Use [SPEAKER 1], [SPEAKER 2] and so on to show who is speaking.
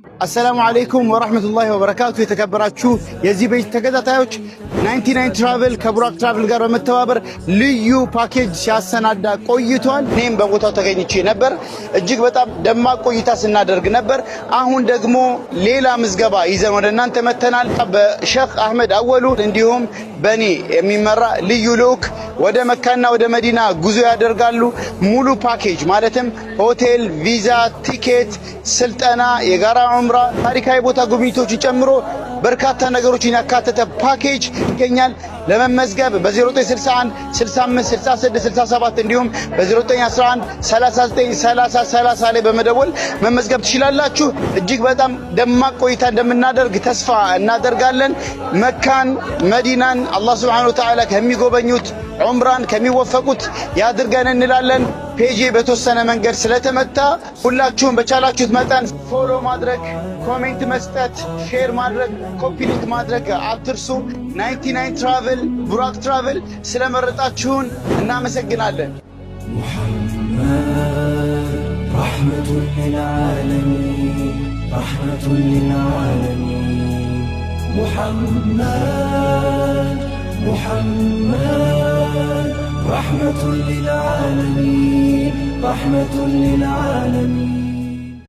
[SPEAKER 1] السلام عليكم ورحمة الله وبركاته። የተከበራችሁ የዚህ ቤት ተከታታዮች፣ 99 Travel ከቡራክ Travel ጋር በመተባበር ልዩ ፓኬጅ ሲያሰናዳ ቆይቷል። እኔም በቦታው ተገኝቼ ነበር። እጅግ በጣም ደማቅ ቆይታ ስናደርግ ነበር። አሁን ደግሞ ሌላ ምዝገባ ይዘን ወደ እናንተ መተናል። በሼክ አህመድ አወሉ እንዲሁም በእኔ የሚመራ ልዩ ልዑክ ወደ መካና ወደ መዲና ጉዞ ያደርጋሉ። ሙሉ ፓኬጅ ማለትም ሆቴል፣ ቪዛ፣ ቲኬት፣ ስልጠና፣ የጋራ ዑምራ፣ ታሪካዊ ቦታ ጉብኝቶችን ጨምሮ በርካታ ነገሮችን ያካተተ ፓኬጅ ይገኛል። ለመመዝገብ በ0961 65 66 67 እንዲሁም በ0911 39 30 30 ላይ በመደወል መመዝገብ ትችላላችሁ። እጅግ በጣም ደማቅ ቆይታ እንደምናደርግ ተስፋ እናደርጋለን። መካን መዲናን አላህ سبحانه وتعالى ከሚጎበኙት፣ ዑምራን ከሚወፈቁት ያድርገን እንላለን። ፔጄ በተወሰነ መንገድ ስለተመታ ሁላችሁም በቻላችሁት መጠን follow ማድረግ፣ comment መስጠት፣ share ማድረግ፣ copy link ማድረግ አትርሱ። 99 Travel፣ ቡራክ Travel ስለመረጣችሁን እናመሰግናለን።
[SPEAKER 2] محمد رحمة للعالمين، رحمة للعالمين، محمد، محمد رحمة للعالمين، رحمة للعالمين.